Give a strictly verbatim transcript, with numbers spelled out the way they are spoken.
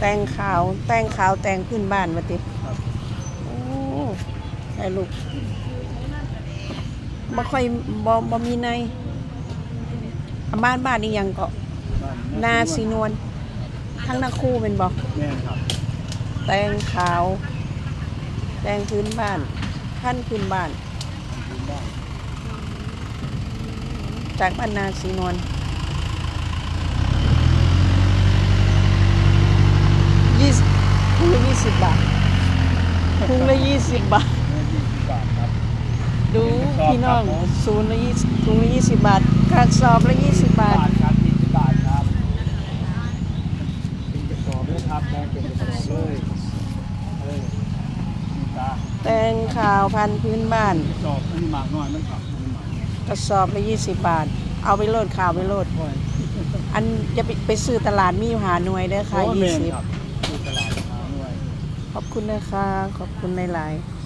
แต่งขาว แต่งขาว แต่งพื้นบ้านว่าติ ครับ โอ้ ได้ลูก บ่ค่อย บ่ บ่มีใน บ้าน บ้านอีหยังเกาะ บ้าน นาสีนวล ทั้งนาคูแม่นบ่ แม่นครับ แต่งขาว แต่งพื้นบ้าน พันธุ์พื้นบ้าน พื้นบ้าน จากบ้านนาสีนวล ยี่สิบ ถุงละยี่สิบบาท ถุงละยี่สิบบาท เนื้อยี่สิบบาทครับ ดูพี่น้อง ครับผม ศูนย์ละยี่สิบ ถุงละยี่สิบบาท กระสอบละยี่สิบบาท บาทครับยี่สิบบาทครับ เป็นกระสอบเลยครับมองเป็นกระสอบเลยเออนี่จ้า แต่งขาวพันธุ์พื้นบ้าน กระสอบอันนี้หมากน้อยมันครับอันนี้หมากน้อย กระสอบละยี่สิบบาท เอาไปโลด ขาวไปโลด โอ้ย อันจะไปไปซื้อตลาดมีอยู่ห้าหน่วยเด้อค่ะ โอ้ ยี่ แม่น สิบ ครับคือตลาดหาหน่วย ขอบคุณนะคะ ขอบคุณหลายๆ